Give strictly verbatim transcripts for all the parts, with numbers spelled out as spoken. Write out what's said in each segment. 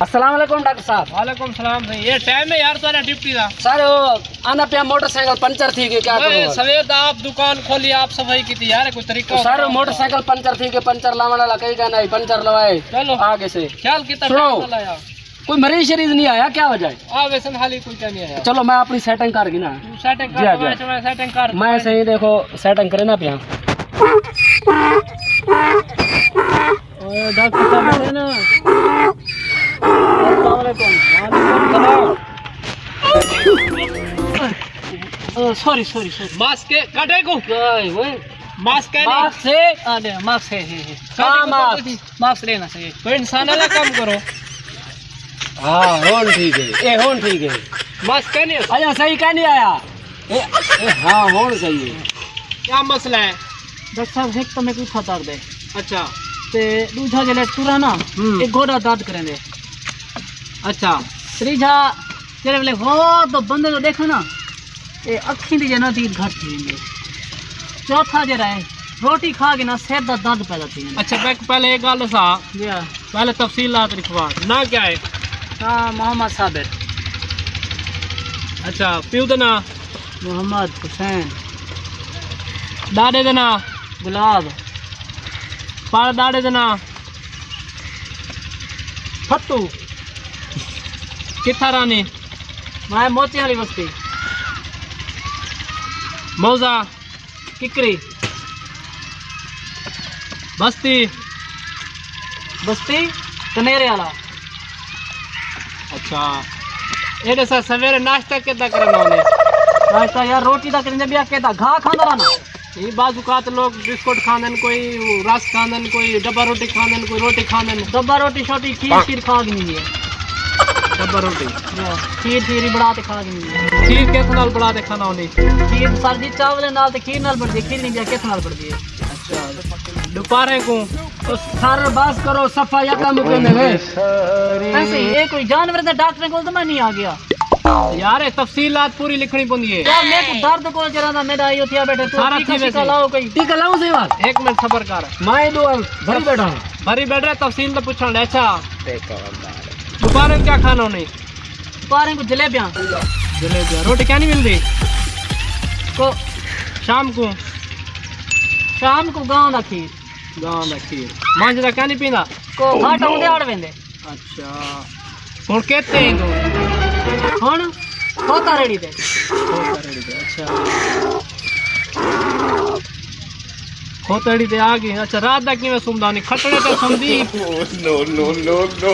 السلام علیکم ڈاکٹر صاحب۔ وعلیکم السلام سائیں، یہ ٹائم ہے یار تہاݙا ڈیوٹی دا۔ سر، وہ آندا پیا موٹر سائیکل پنچر تھی ڳئی، کیا میں کروں؟ سویر دا آپ دکان کھولی، آپ صفائی کیتی یار، کوئی طریقہ تو سر، ہونا؟ موٹر سائیکل پنچر تھی ڳئی، پنچر لاوݨ والا کئی کہنا ہے، پنچر لوائے۔ چلو۔ آگے سے۔ خیال کیتا سنو۔ ٹائم نہ لایا۔ کوئی مریض شریض نہیں آیا، کیا وجہ ہے؟ آ ویسن حالی کوئی کیا نہیں آیا۔ چلو، میں اپݨی سیٹنگ کر گھناں۔ تو سیٹنگ کر، جی ہاں، جی میں ہاں۔ سیٹنگ کر۔ میں صحیح دیکھو، سیٹنگ کرے نا پیا۔ اوئے ڈاکٹر صاحب، بیٹھے نا۔ السلام علیکم۔ وعلیکم السلام۔ او، سوری، سوری، سوری۔ ماسک کٹے کو؟ اوئے، اوئے۔ ماسک ہے نہیں؟ ماسک ہے؟ آ، ݙے، ماسک ہے، ہے، ہے۔ کٹے ہاں، کو ماسک۔ ماسک لینا صحیح۔ کوئی انسان والا کام کرو۔ ہاں، ہݨ ٹھیک ہے، اے ہݨ ٹھیک ہے۔ ماسک ہے نہیں؟ اچھا، صحیح کائنی آیا۔ اے، اے، ہاں، ہݨ صحیح ہے۔ کیا مسئلہ ہے؟ ڈاکٹر صاحب، ہک تاں میکوں اتھاں درد ہے۔ اچھا۔ تے ݙوجھا جیلے ٹراں نا، ہوں۔ اے گوݙا درد کریندے۔ اچھا۔ تریجھا جیلے ویلے غور توں بندے کوں ݙیکھاں نا، اے اکھیں دی جنت دی گھٹ تھی ویندی ہے۔ چوتھا جیڑھا ہے، روٹی کھا کے نا سر دا درد پیدا تھی ویندے۔ اچھا، میکوں پہلے اے ڳالھ ݙسا، جی ہاں۔ پہلے تفصیلات لکھوا۔ ناں کیا ہے؟ ہاں، محمد صابر۔ اچھا، پیو دا ناں؟ محمد حسین۔ ݙاݙے دا ناں؟ گلاب۔ پڑ ݙاݙے دا ناں؟ پھتو۔ کتھاں رہندیں؟ میں موچے والی بستی۔ موضع؟ ککری۔ بستی؟ بستی کنیرے والا۔ اچھا۔ اے ݙسا سویرے ناشتہ کیݙا کرݨ آندے؟ ناشتہ یار روٹی دا کریندے، ٻیا کیݙا گھا کھاندا رہنا۔ ایں بعض اوقات لوک بسکٹ کھاندن، کوئی رس کھاندن، کوئی ڈبہ روٹی کھاندن، کوئی روٹی کھاندن۔ ڈبہ روٹی شوٹی کھیر شیر کھا گھنی ہے۔ ڈبہ روٹی؟ ہاں، کھیر شیر ہی بݨا تے کھا گھنی ہے۔ کھیر کس نال بݨا تے کھانا ہوندی؟ کھیر سر جی چاولیں نال تے کھیر نال بݨدی ہے، کھیر نہیں ٻیا کس نال بݨدی ہے۔ اچھا۔ ݙوپہریں کوں؟ او سر بس کرو، صفا یکا مکیندے نے۔ ایسے ہی، اے کوئی جانور دے ڈاکٹر کول تاں میں نہیں آ ڳیا۔ یار، اے تفصیلات پوری لکھݨی پوندی ہے۔ یار، میکوں درد کول جیڑھا نا، میݙا ایہو تھیا ٻیٹھے، توں سارا ٹیکا تھی ویسی۔ شیکا لاؤ کوئی۔ ٹیکا لاؤں سئیں وال؟ ہک منٹ صبر کر۔ میں ݙو بھری ٻیٹھا ہاں۔ بھری ٻیٹھے، تفصیل تاں پچھݨ ݙے۔ اچھا۔ ݙوپہریں کیا کھانا ہوندیں؟ ݙوپہریں کوں جلیبیاں۔ جلیبیاں۔ روٹی کیا نہیں ملدی؟ کو شام کوں؟ شام کوں گاں دا کھیر۔ گاں دا کھیر۔ منجھ دا کیا نہیں پیندا؟ کو گھاٹا ہوندے اڑ ویندے۔ اچھا۔ ہݨ کیتے ہیں توں؟ ہݨ کھوتا ریڑھی تے۔ کھوتا ریڑھی تے، اچھا۔ کھوتا ریڑھی تے آ ڳئے۔ اچھا، رات دا کیویں سمدا نہیں؟ کھٹڑے تے سمدی؟ نو، نو، نو، نو۔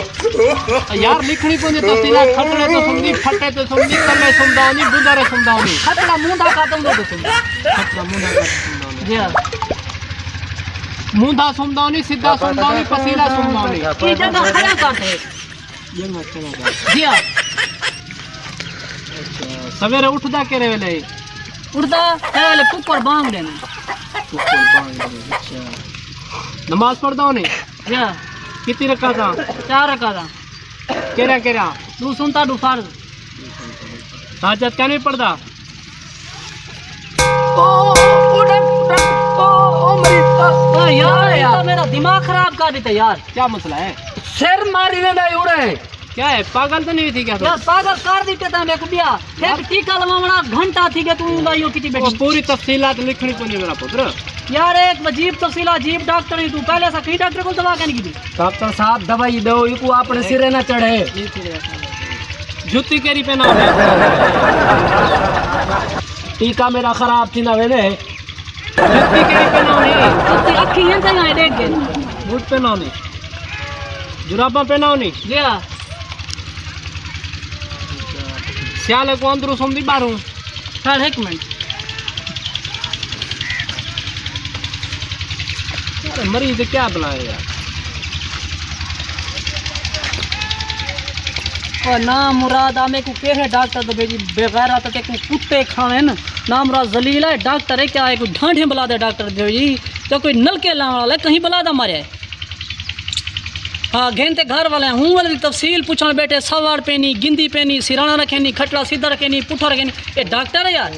یار، لکھݨی پوندی تفصیل ہے، کھٹڑے تے سمدی، پھٹے تے سمدی، کمے سمدا نہیں، بندرے سمدا نہیں۔ کھٹڑا مونڈھا کھاتا ہوندا تے سمدا۔ کھٹڑا مونڈھا کھاتا سمدا نہیں۔ جی ہاں۔ مونڈھا سمدا نہیں، سدھا سمدا نہیں، پسیلا سمدا نہیں۔ یہ جگہ کھڑا کر دے۔ جی ہاں۔ اچھا، سویرے اٹھدا کیڑھے ویلے؟ اٹھدا کیڑھے ویلے؟ ککڑ بانگ ݙیندے۔ ککڑ بانگ ݙیندے، اچھا۔ نماز پڑھدا ہوندیں؟ جی ہاں۔ کتنی رکعتاں؟ چار رکعتاں۔ کیڑھا کیڑھا؟ ݙو سنتاں، ݙو فرض۔ تہجد کیا نہیں پڑھدا؟ او، او، او، ڈاکٹر، ڈاکٹر، او، او، مریض، او، او، یار، یار، یار۔ میرا دماغ خراب کر ݙتا یار۔ کیا مسئلہ ہے؟ سر ماری ویندا ہے اڑے۔ کیا ہے، پاگل تو نہیں تھی کیا تو؟ یار، پاگل کر ݙتے تاں میکوں ٻیا۔ ہک ٹیکا لواوݨا گھنٹہ تھی ڳیا، توں اوندا ایہو کیتی ٻیٹھیں۔ پوری تفصیلات لکھݨی پوندی میرا پتر۔ یار، ہک عجیب تفصیل، عجیب ڈاکٹر ہیں توں۔ پہلے اساں کہیں ڈاکٹر کول دوا کائنی کیتی۔ ڈاکٹر صاحب، دوائی ݙیو، ایکوں اپݨے سرے نہ چڑھے۔ جتی کیڑھی پہنا ہوندے؟ ٹیکا میرا خراب تھیندا ویندے۔ جتی کیڑھی پہنا ہوندے؟ جتی اکھیں ہیں تے ݙیکھ کے۔ بوٹ پہنا ہوندے؟ جراباں پہنا ہوندے؟ جی ہاں۔ سیالے کوں اندروں سمدی ٻاہروں؟ ٹھہر ہک منٹ۔ یار، مریض کیا بلائے یار۔ او نامراد، آ میکوں کیڑھے ڈاکٹر دے بھیڄی، بے غیرت، تیکوں کتے کھاون۔ نامراد ذلیل ہے، ڈاکٹر ہے کیا ہے، کوئی ڈھانڈے بلا دے ڈاکٹر دے بھیڄی، یا کوئی نلکے لاوݨ والا، کہیں بلا دا ماریا ہے۔ ہا، گھن تے گھر والے ہوں ول دی تفصیل پچھݨ ٻیٹھے، سوڑ پینی، گندی پینی، سراݨا رکھینی، کھٹڑا سدھا رکھینی، پٹھا رکھینی۔ اے ڈاکٹر ہے یار؟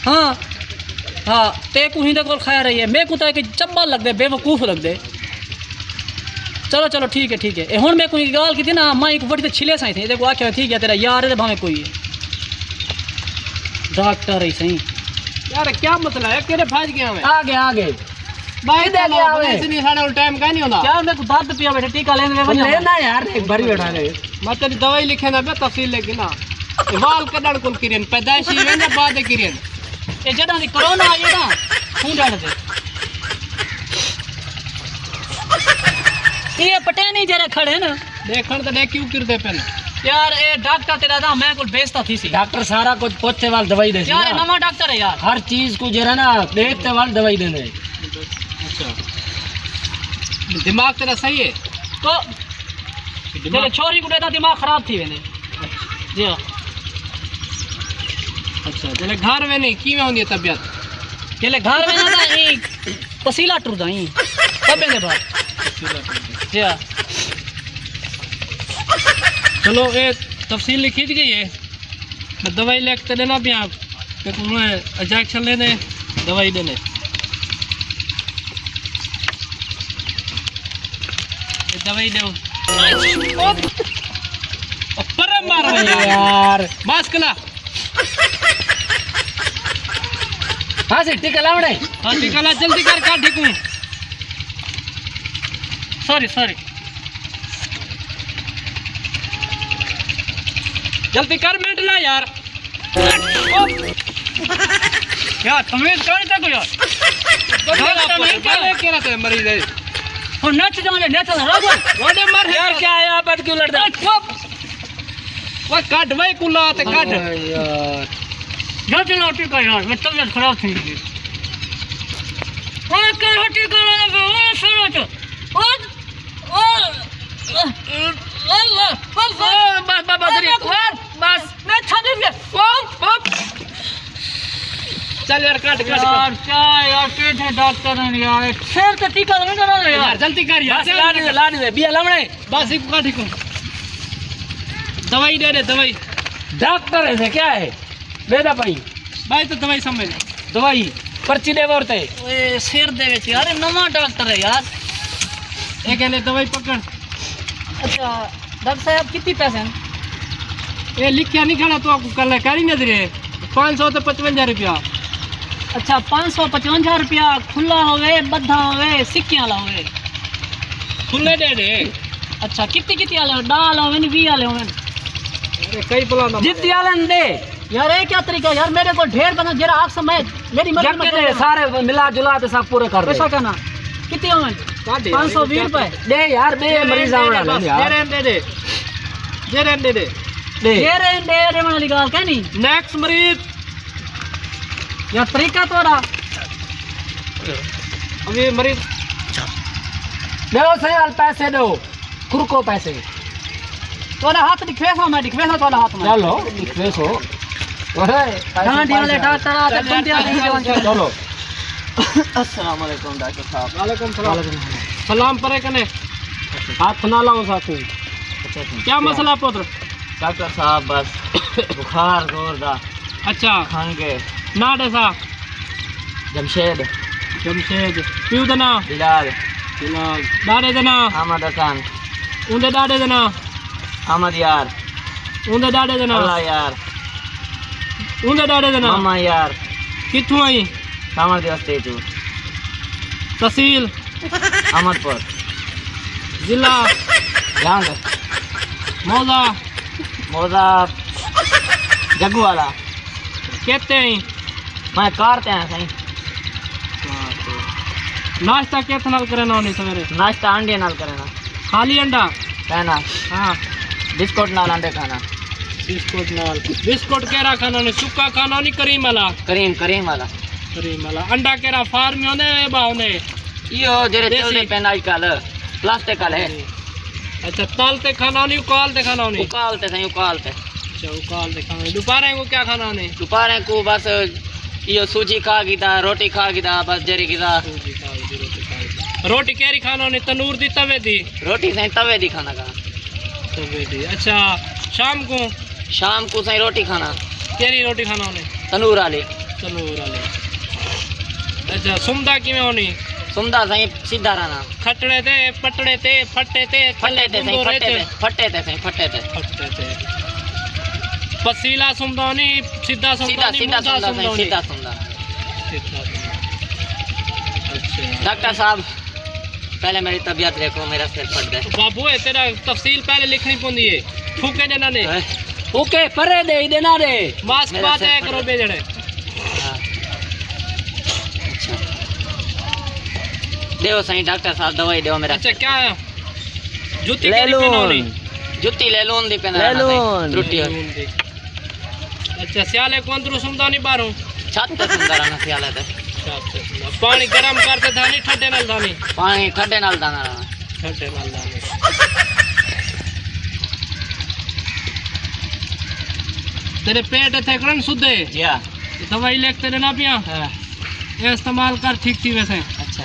ہاں، ہا، تیکوں ہیندے کول خیر ہے، میکوں تاں ہک چٻل لڳدے، بے وقوف لڳدے۔ چلو، چلو، ٹھیک ہے، ٹھیک ہے۔ اے ہݨ میں کوئی ڳالھ کیتی نا، میں ایک وٹی تے چھلے سائیں تھے، تے کو آکھیا، ٹھیک ہے، تیرا یار ہے تے بھاویں کوئی ہے۔ ڈاکٹر ہے سائیں۔ یار، کیا مسئلہ ہے؟ کیڑے بھج گیا ہوئے؟ آ گئے، آ گئے۔ بھائی، کدھر گیا ہوئے؟ ایمرجنسی نہیں، ساݙے کول ٹائم کائنی ہوندا۔ یار، میرے کو درد پیا بیٹھے، ٹیکہ لیندے ونڄاں۔ لینا یار، ایک باری اٹھا لے۔ میں تیری دوائی لکھے نا پیا، تفصیل لکھ نا۔ اے وال کڈھݨ کول کرین، پیدائشی ویندا بعد کرین۔ اے جݙاں دی کرونا آئی ہے نا، خون ݙیݨ تے۔ اے پٹینی جیڑھے کھڑے نا۔ ݙیکھݨ تے ݙیکھ کیوں کردے پن؟ یار، اے ڈاکٹر تیݙا نا، میں کول بیچتا تھی سی۔ ڈاکٹر سارا کجھ پوچھے وال دوائی ݙیسی یار، اے نا۔ نواں ڈاکٹر ہے یار۔ ہر چیز کوں جیڑھا نا، ݙیکھ تے وال دوائی ݙیندے۔ اچھا۔ دماغ تیݙا صحیح ہے؟ تو دماغ تیݙے چھوری کوں ݙیتا دماغ خراب تھی ویندے۔ جی ہاں۔ اچھا، جیلے گھر ویندے کیویں ہوندی ہے طبیعت؟ جیلے گھر ویندے تاں ایں پسیلا ٹردا ایں۔ تبے دے بعد۔ جی ہاں۔ چلو، اے تفصیل لکھی دی گئی ہے۔ میں دوائی لکھ تے ݙینا پیا۔ تے توں انجیکشن لیندے، دوائی ݙیندے۔ اے دوائی ݙیو۔ او پرے مار یار۔ یار۔ ماسک لا۔ ہاں سی، ٹکا لاوݨے۔ ہاں، ٹکا لا، جلدی کر، کڈھ کوں۔ سوری، سوری۔ جلدی کر، منٹ لا یار۔ یار، تمیز کر تے کو یار۔ بندے دا بندے پتر، کیڑھا تے مریض ہے؟ ہݨ نچ جاندے، نچ رہا۔ وڈے مر یار، کیا ہے، آپ کیوں لڑدا؟ چپ۔ وہ کڈھ وے کلا تے کڈھ۔ اوئے یار۔ جلدی روٹی کر یار، میں طبیعت خراب تھی گئی۔ اوئے کر روٹی کر، اوئے سرو چ۔ اوئے، اوئے، اوئے، اوئے، بس، بس، بس، بس، بس۔ میں چھڈ دے۔ اوئے، اوئے۔ چل یار، کٹ، کٹ، کٹ۔ یار، کیا یار، کیڑھے ڈاکٹر ہیں یار؟ سر تے ٹیکا لگا رہا یار۔ یار، جلدی کر یار، بس، چل لا یار۔ دے، لا دے، بیا لمڑے۔ بس، ایک کٹ کو۔ دوائی دے دے، دوائی۔ ڈاکٹر ہے، کیا ہے؟ دے دا بھائی۔ بھائی، تو دوائی سمجھ۔ دوائی، پرچی دے ورتے۔ اوئے، سر دے وچ یار، نواں ڈاکٹر ہے یار۔ اے کہندے دوائی پکڑ۔ اچھا۔ ڈاکٹر صاحب، کتنی پیسے ہیں؟ اے لکھیا نہیں کھڑا، تو آپ کو کل کاری نظر ہے، پانچ سو تے پچونجا روپیہ۔ اچھا، پانچ سو پچونجا روپیہ کھلا ہوئے، ٻدھا ہوئے، سکیاں والا ہوئے؟ کھلے ݙے ݙے۔ اچھا، کتنی کتنی والے ہو؟ ݙاہ والے ہوئے، ویہہ والے ہوئے؟ ارے، کئی بلا نہ جدی والے دے۔ یار، اے کیا طریقہ یار؟ میرے کول ڈھیر بندہ جیڑھا آکھ سمجھ، میری مدد جھٹکے دے، سارے ملا جلا تے سب پورے کر دے۔ پیسہ کہنا؟ کتنے ہوون؟ پانچ سو ویہہ روپے۔ ݙے یار، ݙے، مریض آوݨ والے یار۔ جے رین ݙے ݙے۔ جے رین ݙے ݙے۔ ݙے۔ جے رین ݙے ݙیوݨ والی ڳالھ کائنی۔ نیکسٹ مریض۔ یار، طریقہ تہاݙا۔ ابھی مریض۔ ݙیو سئیں، پیسے ݙیو۔ کرکو پیسے۔ تہاݙا ہتھ ݙکھویساں، میں ݙکھویساں تہاݙا ہتھ میں۔ چلو، ݙکھویسو۔ اوئے، پیسے ڈھانڈی والے ڈاکٹر آ تے بندے آ تے جوان۔ چلو۔ السلام علیکم ڈاکٹر صاحب۔ وعلیکم السلام۔ سلام پرے کنے۔ ہتھ نہ لاؤ ساکوں۔ اچھا، اچھا۔ کیا مسئلہ پتر؟ ڈاکٹر صاحب، بس بخار زور دا۔ اچھا۔ کھنگ ہے۔ ناں ݙسا۔ جمشید۔ جمشید۔ پیو دا ناں؟ بلال۔ بلال۔ ݙاݙے دا ناں؟ احمد حسن۔ اوندے ݙاݙے دا ناں؟ احمد یار۔ اوندے ݙاݙے دا ناں؟ اللہ یار۔ اوندے ݙاݙے دا ناں؟ ماما یار۔ کتھوں آئیں؟ ساوݨ دے رستے چوں۔ تحصیل؟ احمد پور۔ ضلع؟ جھنگ۔ موضع؟ موضع جگو والا۔ کیتے آئیں؟ میں کار تے آیا سائیں۔ ناشتہ کتھ نال کرینا ہوندے سویرے؟ ناشتہ انڈے نال کرینا۔ خالی انڈا؟ کہنا۔ ہاں۔ بسکٹ نال انڈے کھانا۔ بسکٹ نال۔ بسکٹ کیڑھا کھانا ہوندے؟ سکا کھانا ہوندے کریم والا؟ کریم، کریم والا۔ کریم والا۔ انڈا کیڑھا فارمی ہوندے یا ٻاہر ہوندے؟ ایہو جیڑھے دیسی؟ چلدے پئن اڄ کل، پلاسٹک والے۔ اچھا، تل تے کھانا ہوندے، اکال تے کھانا ہوندے؟ اکال تے سائیں، اکال تے۔ اچھں، اکال تے کھانا۔ ݙوپہریں کوں کیا کھانا ہوندے؟ ݙوپہریں کوں بس ایہو سوجی کھا گھدا، روٹی کھا گھدا، بس جیڑھی غذا۔ سوجی کھا گھدی، روٹی کھا گھدی۔ روٹی کیڑھی کھانا ہوندے، تنور دی، توے دی؟ روٹی سائیں توے دی کھانا کھانا۔ توے دی۔ اچھا، شام کوں؟ شام کوں سائیں روٹی کھانا۔ کیڑھی روٹی کھانا ہوندے؟ تنور والی۔ تنور والی۔ اچھا، سمدا کیویں ہوندے؟ سمدا سائیں، سیدھا رہنا۔ کھٹڑے تے، پٹڑے تے، پھٹے تے، تھلے پھٹے تے سائیں، گندورے پھٹے تے۔ تے، پھٹے تے سائیں، پھٹے تے۔ پھٹے تے۔ پسیلا سمدا نی، سیدھا سمدا سیدھا، نی، سیدھا منڈھا سمدا سمدا سائیں، نی۔ سیدھا سمدا۔ سیدھا سمدا۔ اچھا۔ ڈاکٹر صاحب، پہلے میری طبیعت دیکھو، میرا سر پھٹ گئے۔ بابو، اے تیرا تفصیل پہلے لکھنی پوندی ہے۔ پھوکے ݙینا نے۔ ہائے۔ پھوکے پرے ݙے، ݙینا نے۔ ماسک میرا پا سر تے پھٹ کرو گئے۔ ٻئے ڄݨے۔ ہاں۔ اچھا۔ ݙیو سائیں، ڈاکٹر صاحب، دوائی ݙیو میرا۔ اچھا، کیا جتی کیڑھی پیندا ہولی؟ جتی لیلون دی پیندا رہنا سائیں، لیلون۔ ترٹی ہوئی۔ لیلون دی۔ اچھا، سیالے کوں اندروں سمدا نی، ٻاہروں؟ چھت تے سمدا رہنا سیالے تے۔ چھت تے سمدا۔ پاݨی گرم کر تے دھانی، ٹھڈے نال دھانی؟ پاݨی ٹھڈے نال دھانا رہنا۔ ٹھڈے نال دھانی۔ تیرے پیٹ اتھے کڑن سدھے؟ جی ہاں۔ دوائی لکھ تے ݙینا پیاں۔ ہاں۔ اے استعمال کر، ٹھیک تھی ویسے۔ اچھا۔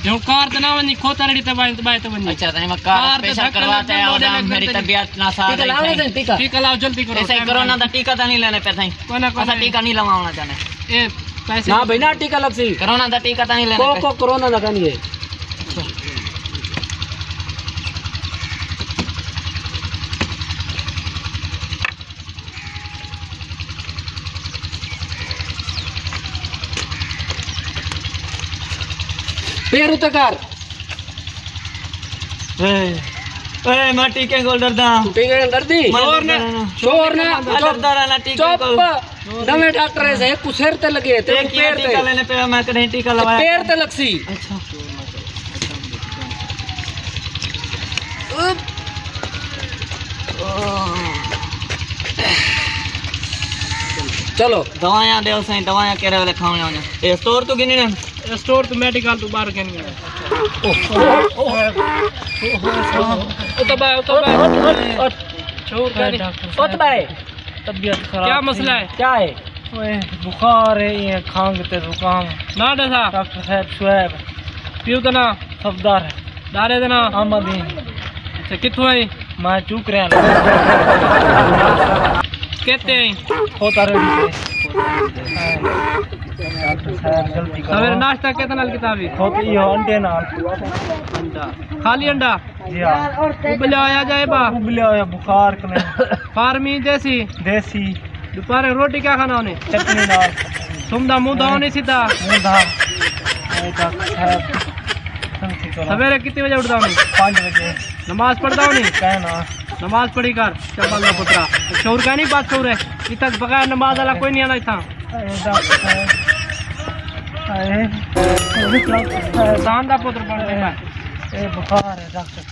جو کار تے نہ ونڄی، کھوتا ریڑھی تے ٻائے، ٻائے تے ونڄی۔ اچھا، تے میں کار کار تے آپریشن دھکے کروا تے ݙے آوݨا، ݙے میری ݙے طبیعت ناساز ٹھیک ہے، ہے لاؤ سائیں۔ سائیں، ٹھیک ہے۔ ٹھیک ہے، لاؤ، جلدی کرو، اے سائیں، ٹائم کرونا کم۔ دا ٹیکہ تاں نہیں لینے پے سائیں؟ کوئی نہ، کوئی اساں نہ۔ ٹیکہ نہیں لواوݨا چاہنے۔ اے پیسے نہ بھائی، نہ ٹیکہ لڳسی۔ کرونا دا ٹیکہ تاں نہیں لینے کو، پے۔ کو کرونا دا کائنی ہے۔ اچھا۔ پیر اتے کر۔ اے، اے، میں ٹیکے کول ݙردا۔ ٹیکے کول ݙردیں؟ میں شور نہ، ݙردا رہنا۔ شور نہ، میں ݙردا رہنا ٹیکے چپ۔ کول۔ نویں ڈاکٹر ہے، ہک کوں سر تے لڳے، تے اے ہک کوں کیویں پیر ٹیکا تے۔ لینے پیا، میں کݙاہیں ٹیکا لوایا۔ پیر تے لڳسی۔ اچھا۔ چلو۔ دوایاں ݙیو سائیں، دوایاں کیڑھے ویلے کھاوݨیاں ہوندیاں؟ اے اسٹور توں گھنݨیاں؟ اسٹور توں، میڈیکل توں ٻاہر گھن ڳئے۔ اتو بھائی، اتو بھائی۔ شعور کائنی۔ اتو بھائی۔ طبیعت خراب کیا تھی۔ مسئلہ ہے؟ کیا ہے؟ اوئے، بخار ہے، یہ کھنگ تے زکام۔ ناں ݙسا۔ ڈاکٹر صاحب شعیب۔ پیو دا ناں؟ صفدر۔ ݙاݙے دا ناں؟ احمد۔ اچھا، کتھوں آئیں؟ میں چوکریاں۔ کتے آئیں؟ کھوتا ریڑھی تے۔ ڈاکٹر صاحب، جلدی کرو۔ سویرے ناشتہ کیتے نال کیتا وی؟ کھوتے ایہو انڈے نال۔ انڈا۔ خالی انڈا؟ جی ہاں۔ ابلیا ہویا جائے با؟ ابلیا ہویا، بخار کنے۔ فارمی، دیسی؟ دیسی۔ دوپہرے روٹی کیا کھانا ہونے؟ چٹنی نال۔ سمدا منہ دھاؤ نہیں سیدھا؟ منہ دھا۔ اے ڈاکٹر صاحب، سنگتی کرو۔ سویرے کتنے بجے اٹھدا ہونے؟ پانچ بجے۔ نماز پڑھدا ہونے؟ کہنا۔ نماز پڑھی کر، چمبل دا پترا۔ شعور کائنی، بس شعور ہے۔ اتھاں بغیر نماز والا کوئی نہیں آنا اتھاں۔ اے ڈاکٹر صاحب۔ اے۔ انسان دا پتر بن کے میں۔ اے بخار ہے ڈاکٹر۔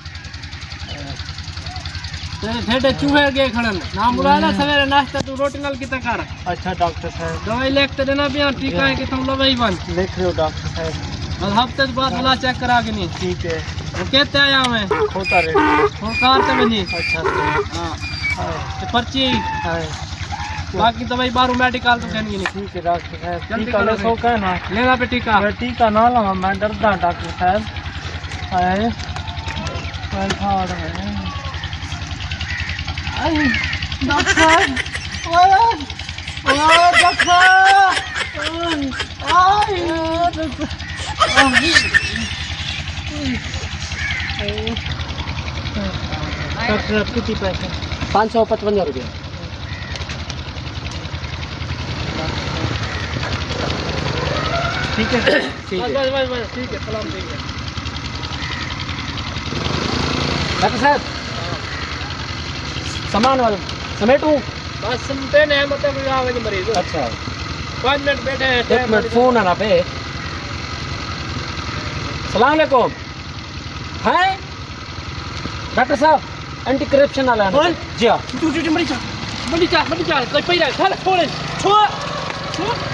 تیرے ڈھڈ چوہے گئے کھڑن۔ نہ ملالا، سویرے ناشتہ توں روٹی نال کیتا کر۔ اچھا ڈاکٹر صاحب۔ دوائی لکھ تے ݙینا پیاں، ٹیکہ ہے کتھوں لوائی ون۔ لکھ لیو ڈاکٹر صاحب۔ بس ہفتے بعد بلا چیک کرا گھنی۔ ٹھیک ہے۔ ہݨ کیتے آیا میں؟ کھوتا ریڑھی۔ ہݨ کار تے ونڄی۔ اچھا۔ ہاں۔ ہائے۔ تے پرچی۔ ہائے۔ باقی دوائی ٻاہروں میڈیکل توں گھن گھنی۔ ٹھیک ہے ڈاکٹر صاحب۔ جلدی ٹیکہ کرو۔ سو کہنا۔ لینا پے ٹیکہ۔ میں ٹیکہ نہ لواں، میں ݙردا ڈاکٹر صاحب۔ ہائے۔ ہائے، کھاڑ ہے۔ ہائے، ڈاکٹر صاحب۔ اوئے، اوئے، ڈاکٹر صاحب۔ اوئے، اوئے، ڈاکٹر صاحب۔ ڈاکٹر صاحب، کتنے پیسے؟ پانچ سو پچپن روپیہ۔ ٹھیک ہے؟ ٹھیک ہے۔ بس، بس، بس، ٹھیک ہے، سلام ٹھیک ہے۔ ڈاکٹر صاحب، سامان والا سمیٹوں؟ بس سمیٹے نے، مطلب، آ ونڄ مریض۔ اچھا۔ پانچ منٹ بیٹھے ہیں، ایک منٹ، فون آنا پے۔ السلام علیکم۔ ہیں؟ ڈاکٹر صاحب، اینٹی کرپشن والا ہے نا؟ اوئے۔ جی ہاں۔ تو، تو، تو، منڈی چا، منڈی چا، منڈی چا، کوئی پئی رہا، کھڑ، چھوڑ، چھوڑ، چھوڑ۔